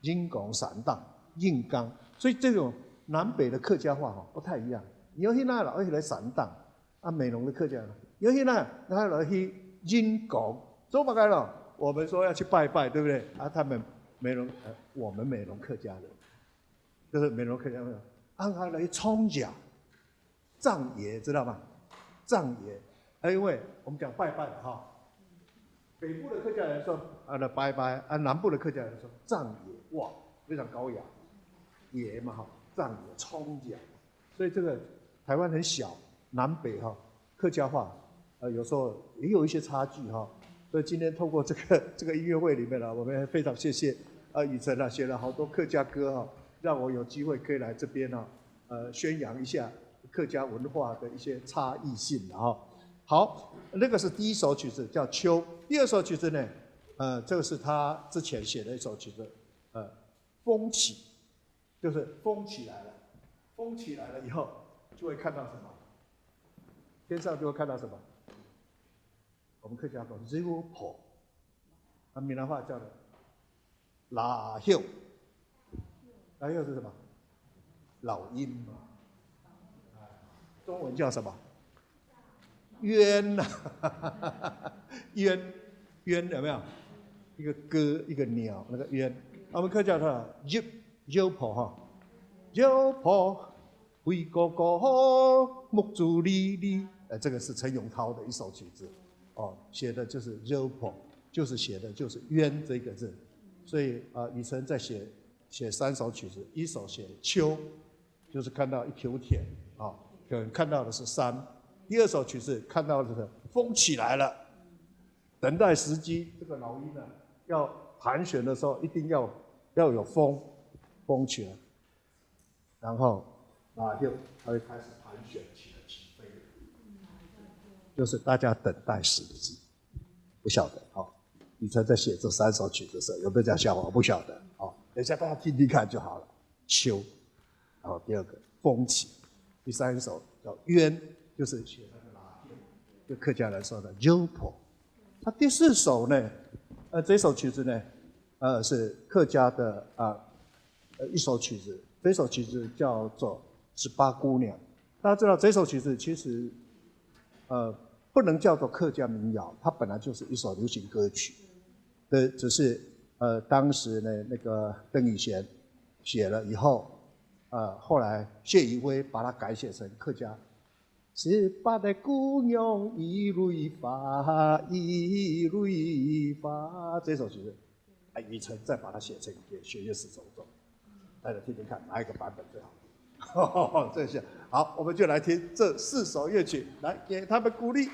硬刚山档，硬刚。所以这种南北的客家话哈不太一样。你要去那老一来山档啊，美浓的客家人，你要去那那老去硬刚，做么个咯？我们说要去拜拜，对不对？啊，他们美浓呃，我们美浓客家人，就是美浓客家人，啊，他来冲甲， 丈爷，知道吗？丈爷，啊，因为我们讲拜拜嘛哈，北部的客家人说啊那拜拜，啊，南部的客家人说丈爷，哇，非常高雅，爷嘛哈，丈爷冲甲，所以这个台湾很小，南北哈客家话，呃，有时候也有一些差距哈。所以今天透过这个这个音乐会里面呢，我们非常谢谢啊雨辰啊写了好多客家歌哈，让我有机会可以来这边啊，呃，宣扬一下客家文化的一些差异性了哈。好，那个是第一首曲子叫《秋》，第二首曲子呢，呃，这个是他之前写的一首曲子，呃，风起，就是风起来了，风起来了以后，就会看到什么？天上就会看到什么？我们客家讲 zero 婆，啊，闽南话叫做 laa hiu。laa hiu 是什么？老鹰嘛。哎，中文叫什么？鸢啊，鸢，鸢有没有？一个歌，一个鸟，那个鸢。啊，我们客家话，鸢，鸢婆哈，鸢婆，灰哥哥吼，目珠里里。呃，这个是陈永淘的一首曲子，哦，写的就是鸢婆，就是写的就是鸢这个字。所以啊，雨辰在写写三首曲子，一首写秋，就是看到一秋天啊，可能看到的是山。第二首曲子看到的是风起来了，等待时机。这个老鹰呢，要盘旋的时候一定要要有风，风起来，然后啊，就它会开始盘旋起来起飞，就是大家等待时机。不晓得哦，雨辰在写这三首曲子的时候有没有这样想法？我不晓得哦，等一下大家听听看就好了。秋，然后第二个风起，第三首叫鸢，就是写那个 laa hiu，就客家人说的鸢婆。那第四首呢，呃，这首曲子呢，呃，是客家的啊，呃，一首曲子，这首曲子叫做《十八姑娘》。大家知道这首曲子其实呃，不能叫做客家民谣，它本来就是一首流行歌曲。对，只是呃，当时呢，那个邓雨贤写了以后，呃，后来谢宇威把它改写成客家。十八个姑娘一蕊花，一蕊花，这首曲子，哎，雨辰再把它写成一个弦乐四重奏。大家听听看哪一个版本最好听。这下好，我们就来听这四首乐曲，来给他们鼓励。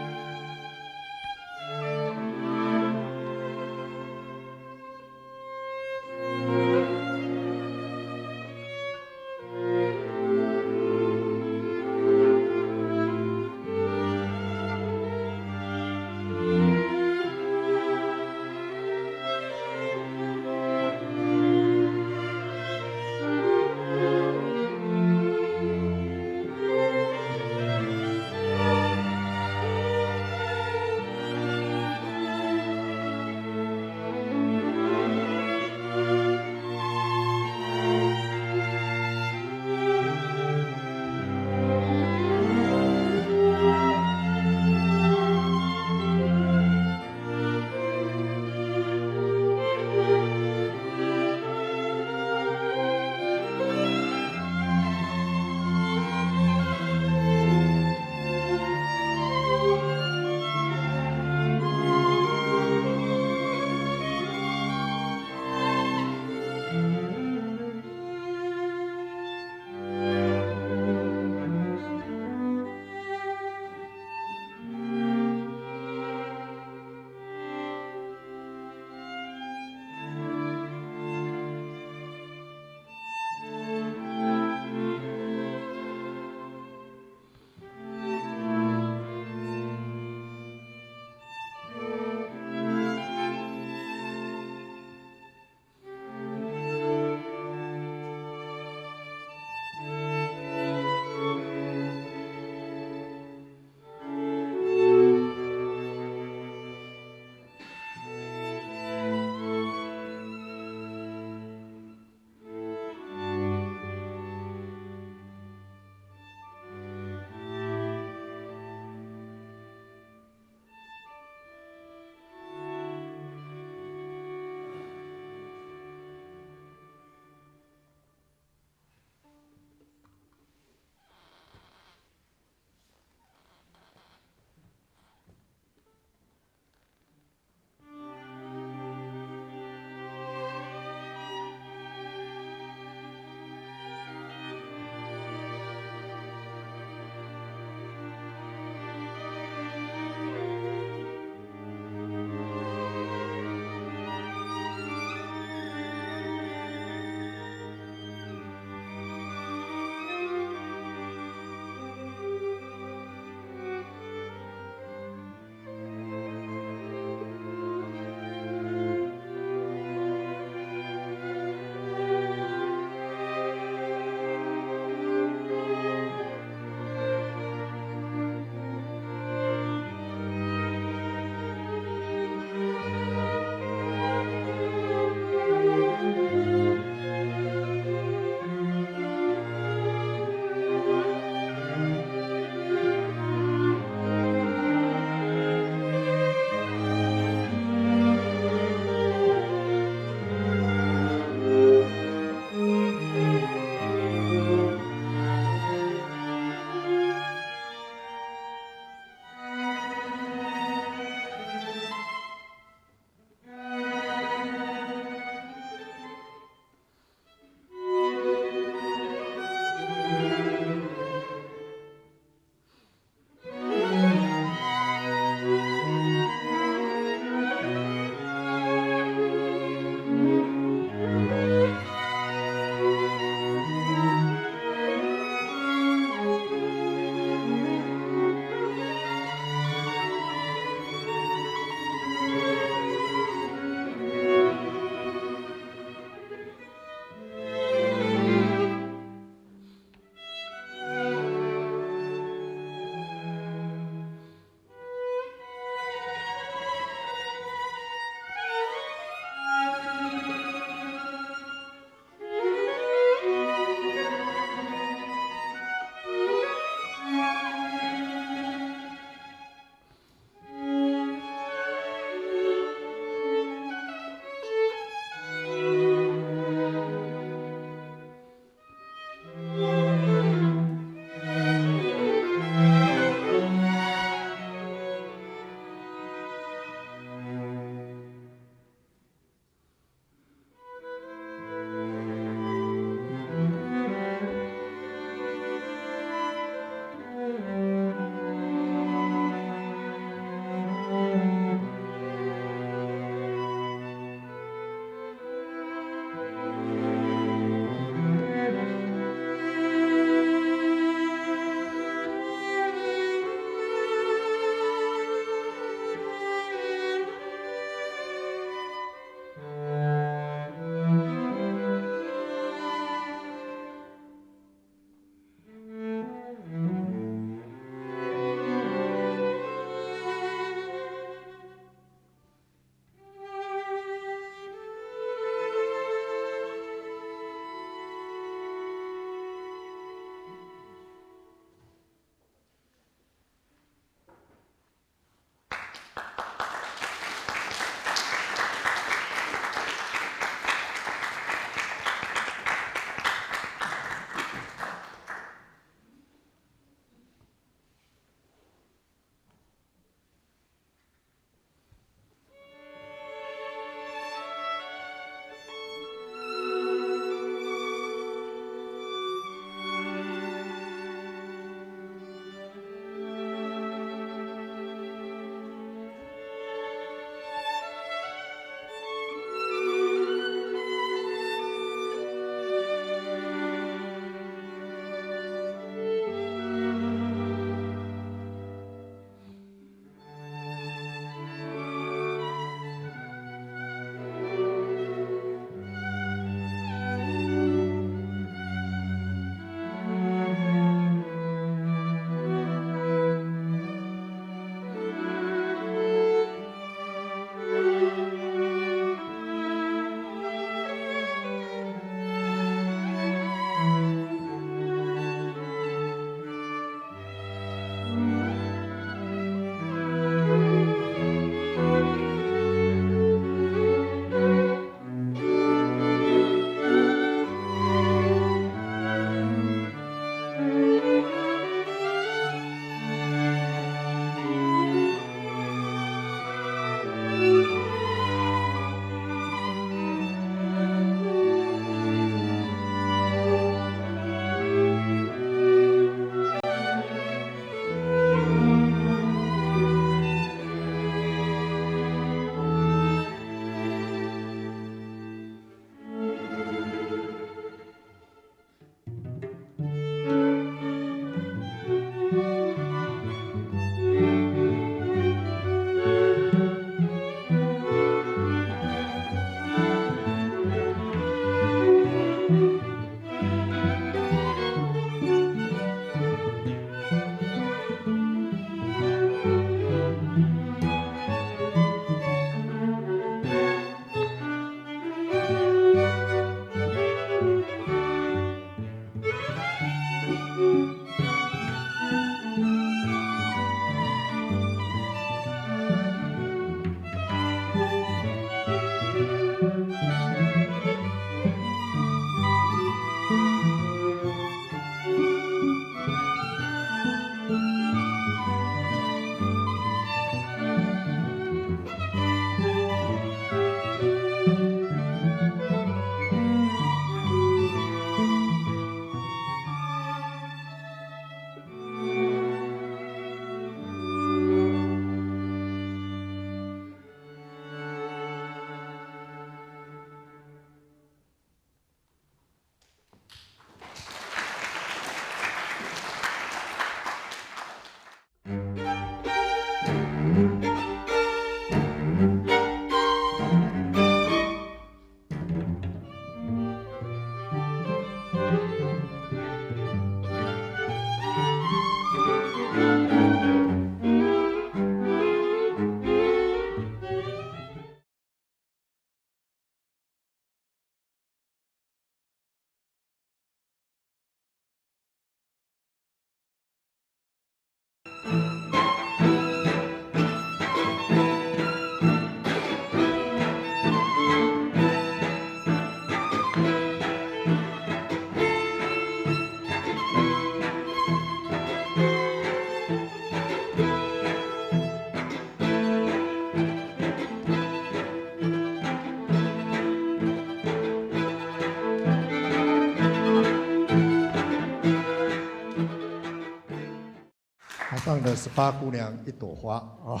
他放的是八姑娘一朵花哦。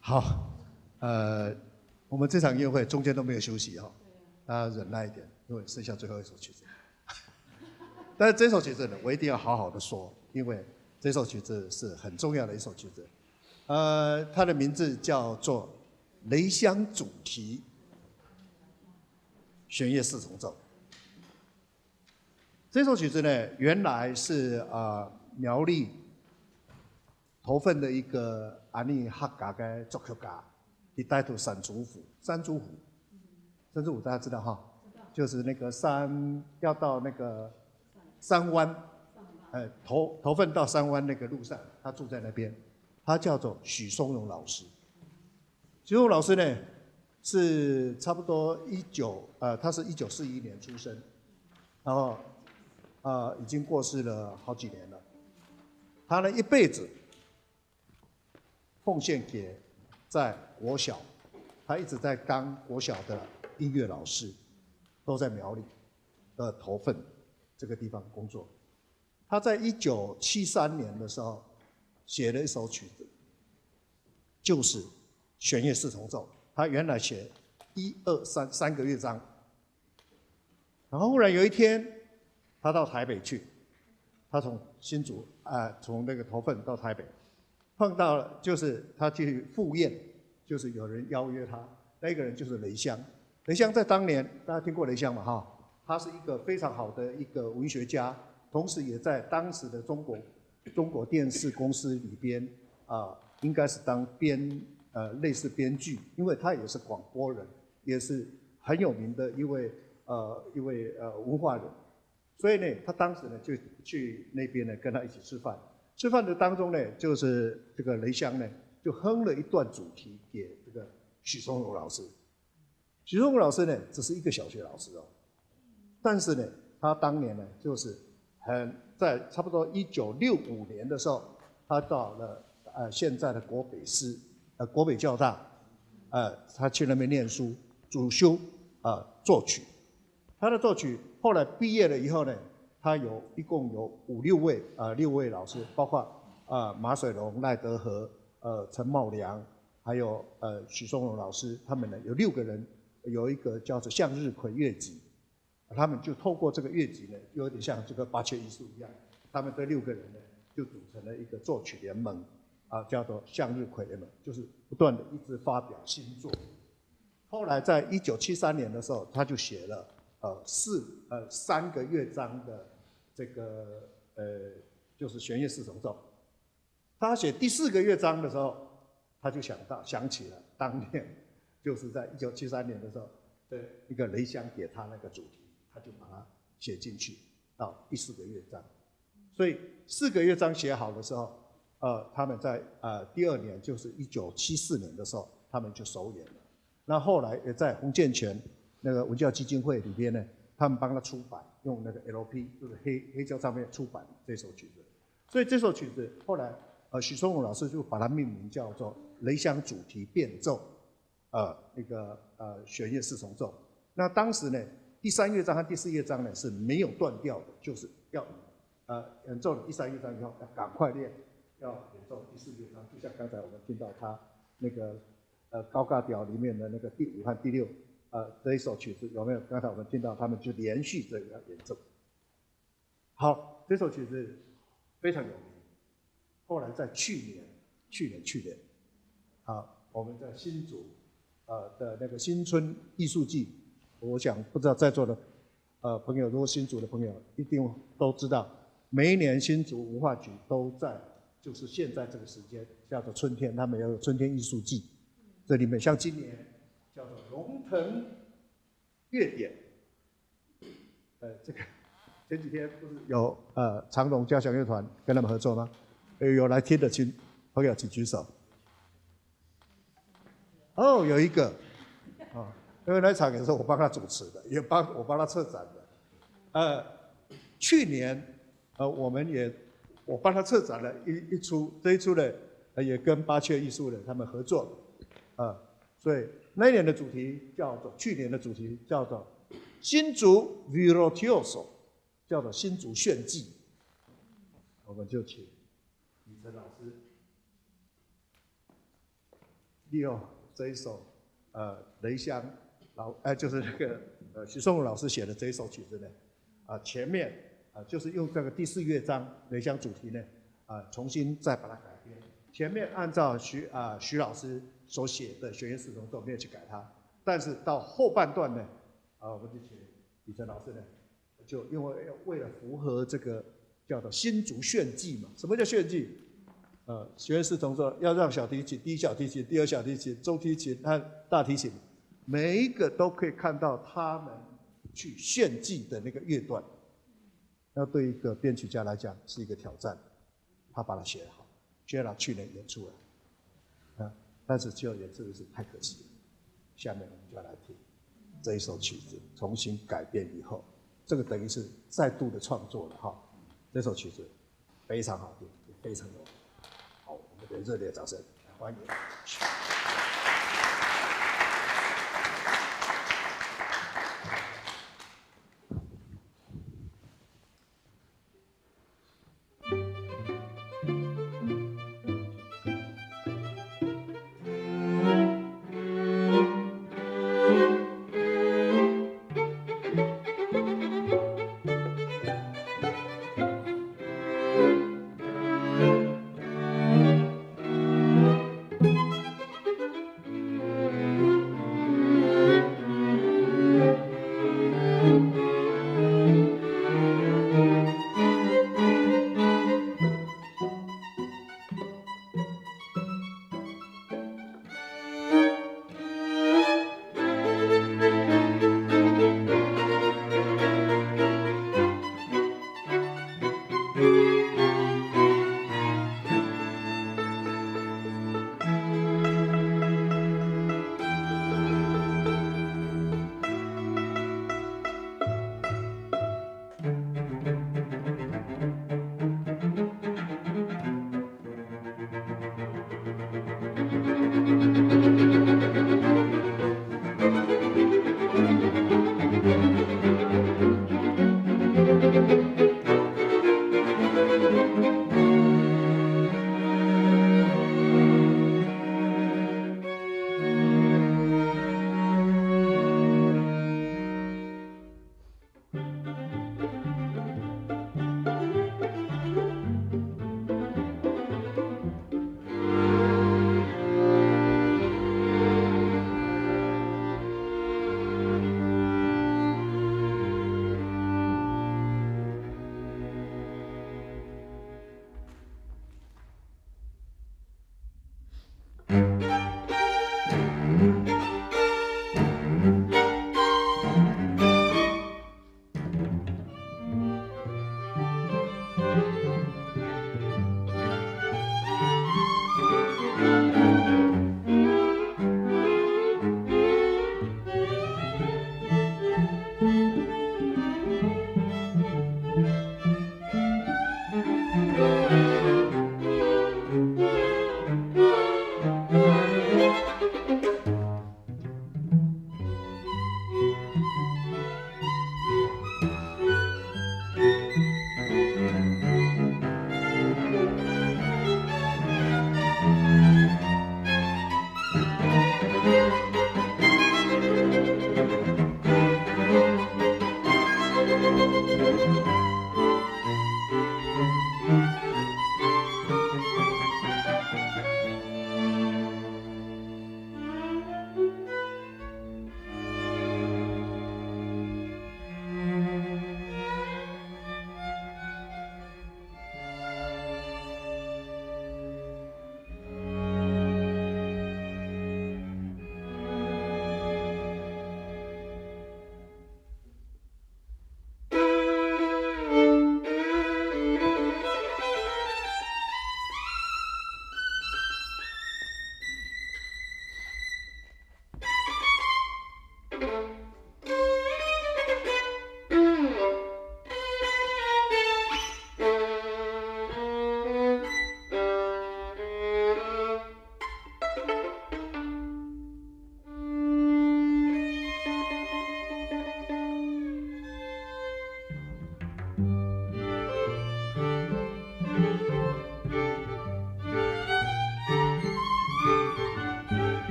好，呃，我们这场音乐会中间都没有休息哦，大家忍耐一点，因为剩下最后一首曲子。但是这首曲子呢，我一定要好好的说，因为这首曲子是很重要的一首曲子。呃，它的名字叫做《雷乡主题弦乐四重奏》。这首曲子呢，原来是呃苗栗头份的一个安尼客家的作曲家，佢带到三主府，三主府，三主府大家知道哈，就是那个三要到那个三湾，呃头头份到三湾那个路上，他住在那边，他叫做许松荣老师。许松荣老师呢，是差不多一九呃，他是一九四一年出生，然后呃已经过世了好几年了。他呢一辈子奉献给在国小，他一直在当国小的音乐老师，都在苗栗的头份这个地方工作。他在一九七三年的时候写了一首曲子，就是弦乐四重奏。他原来写一二三三个乐章，然后忽然有一天，他到台北去，他从新竹啊、呃从那个头份到台北，碰到了，就是他去赴宴，就是有人邀约他，那个人就是雷乡。雷乡在当年，大家听过雷乡嘛哈？他是一个非常好的一个文学家，同时也在当时的中国中国电视公司里边啊、应该是当编呃类似编剧，因为他也是广播人，也是很有名的一位呃一位呃文化人。所以呢，他当时呢就去那边呢跟他一起吃饭。吃饭的当中呢，就是这个雷乡呢就哼了一段主题给这个许松荣老师。许松荣老师呢只是一个小学老师哦，但是呢，他当年呢就是很在差不多一九六五年的时候，他到了呃现在的国北师呃国北教大，呃他去那边念书，主修呃作曲。他的作曲后来毕业了以后呢，他有一共有五六位啊、呃、六位老师，包括啊、呃、马水龙、赖德和、呃陈茂良，还有呃许松荣老师，他们呢有六个人，有一个叫做向日葵乐集，他们就透过这个乐集呢，有点像这个八缺一树一样，他们这六个人呢就组成了一个作曲联盟啊、叫做向日葵联盟，就是不断的一直发表新作。后来在一九七三年的时候，他就写了呃四呃三个乐章的这个呃就是弦乐四重奏。他写第四个乐章的时候，他就想到想起了当年就是在一九七三年的时候，对一个雷乡给他那个主题，他就把它写进去到第四个乐章。所以四个乐章写好的时候，呃，他们在呃第二年，就是一九七四年的时候，他们就首演了。那后来也在洪建全那个文教基金会里边呢，他们帮他出版，用那个 L P，就是黑黑胶唱片出版这首曲子。所以这首曲子后来呃许松荣老师就把它命名叫做《雷乡主题变奏》，呃，那个呃弦乐四重奏。那当时呢，第三乐章和第四乐章呢是没有断掉的，就是要呃演奏了第三乐章以后要赶快练，要演奏第四乐章，就像刚才我们听到他那个呃高架调里面的那个第五和第六，呃这一首曲子有没有？刚才我们听到他们就连续着要演奏。好，这首曲子非常有名，后来在去年，去年去年，啊，我们在新竹呃的那个新春艺术季，我想不知道在座的呃朋友，如果新竹的朋友一定都知道，每一年新竹文化局都在就是现在这个时间叫做春天，他们要有春天艺术季。这里面像今年叫做龙腾月典，呃，这个前几天不是有呃长荣交响乐团跟他们合作吗？有有来听的请朋友请举手。哦，有一个，哦，因为那场也是我帮他主持的，也帮我帮他策展的。呃，去年，呃，我们也我帮他策展了一一出，这一出呢，呃，也跟巴切艺术的他们合作，呃，所以那一年的主题叫做，去年的主题叫做新竹 Virtuoso，叫做新竹炫技。我们就请李晨老师利用这一首呃雷香老呃就是那个呃徐松露老师写的这一首曲子呢，啊、前面啊、就是用这个第四乐章雷香主题呢啊、重新再把它改编。前面按照徐啊、徐老师所写的弦乐四重奏没有去改它，但是到后半段呢啊、我们就请李晨老师呢就因为为了符合这个叫做新竹炫技嘛。什么叫炫技？呃，弦乐四重奏要让小提琴、第一小提琴、第二小提琴、中提琴和大提琴，每一个都可以看到他们去炫技的那个乐段。那对一个编曲家来讲是一个挑战，他把它写好。Jella 去年演出了，啊，但是只有演这一次，太可惜了。下面我们就要来听这一首曲子重新改编以后，这个等于是再度的创作了哈。这首曲子非常好听，也非常有好，我们给热烈的掌声来欢迎。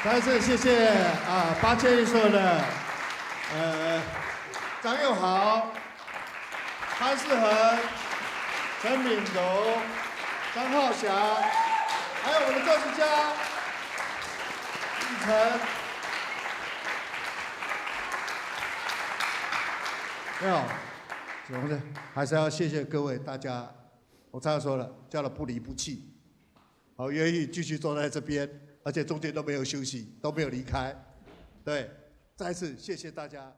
再次谢谢啊，八千一所有的呃张佑豪、潘世恒、陈敏柔、张浩翔，还有我们的作词家奕成。没有，总是还是要谢谢各位大家。我常常说了，叫了不离不弃。好，愿意继续坐在这边，而且中间都没有休息，都没有离开。对，再次谢谢大家。